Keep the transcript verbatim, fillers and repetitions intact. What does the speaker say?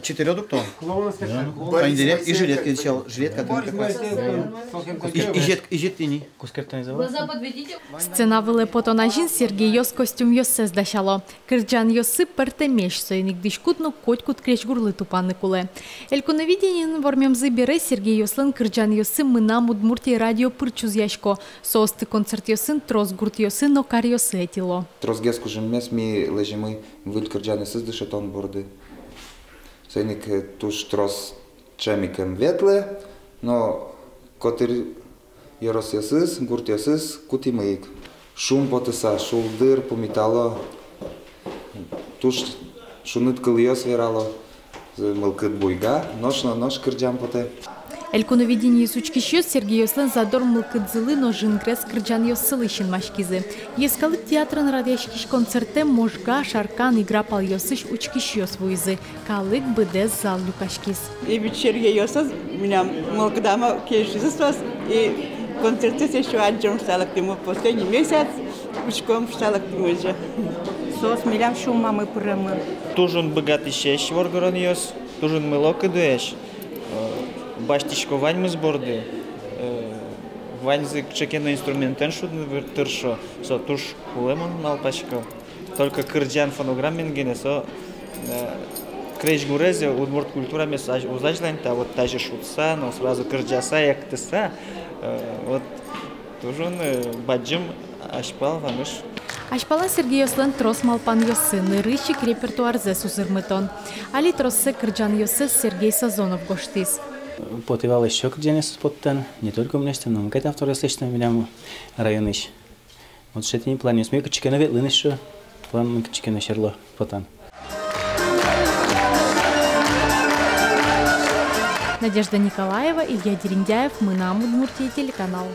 Четырёх дукто. Клоунская школа. Борис Моисеев. Жилетка, ещё жилетка. Борис Моисеев. И-, ижет, ижет тӥни. Глаза подведите. Сцена вылэ потон азьын Сергейёс костюмъёссэс дасяло. Кырӟанъёссы пӧртэмесь, соин ик дӥськут но котькуд крезьгурлы тупаны кулэ. Элькуновидениын вормемзы бере Сергейёслэн кырӟанъёссы «Мынам Удмуртие» радио пыр чузъясько. Соосты концертъёсын трос гуртъёсы но каръёсы ӧтило. Тросгес кужыммес ми лэзимы выль кырӟанъёсыз дышетон борды. Соин ик, э, туж трос ӵем ик ӧм ветлэ, но котыр ёросъёсыз, гуртъёсыз кутӥмы ик. Шумпотыса, шулдыр пумитало, туж шуныт кылъёс верало, мылкыд буйга, нош но нош кырӟам потэ. Элькуновидениысь учкисьёс Сергейёслэн задор мылкыдзылы но жингрес кырӟанъёссылы синмаськизы. Йӧскалык театрын радъяськись концертэ Можга, Шаркан, Игра палъёсысь учкисьёс вуизы. Калык быдэс зал люкаськиз. И ведь Сергейёсыз мынам мылкыдамы кельшизы соос, и концертсэ ещё адӟом шуса лыктӥмы, последний месяц учком шуса лыктӥмы же. Соос милям сюлмамы пыремын. Туж ик быгатӥсесь воргоронъёс, туж ик мылокыдоесь, э, басьтӥсько ваньмыз борды, э, ваньзы кыӵе ке но инструментэн шудыны тыршо, со туж кулэ, мон малпасько. Только кырӟан фонограммаен гинэ со, э, крезьгурез, удмурт культурамес уз азьланьты, а вот тазьы шудса но сразу кырӟаса, эктыса, э, вот туж ик, э, бадӟым азьпал вамыш. Азьпалан Сергейёслэн трос малпанъёссы, нырысь ик репертуарзэс узырмытон. Али троссэ кырӟанъёссэс Сергей Сазонов гожтӥз. Потэ вал ещё кырӟанъёсыз поттон, не только мынэсьтым, но мукет авторъёслэсьтым милям районысь. Вот сыӵе тӥни планъёсмы, кытчы ке но ветлыны ещё, планмы кытчы ке но сьӧрло потан. Надежда Николаева, Илья Дерендяев, «Мынам Удмуртие» телеканал.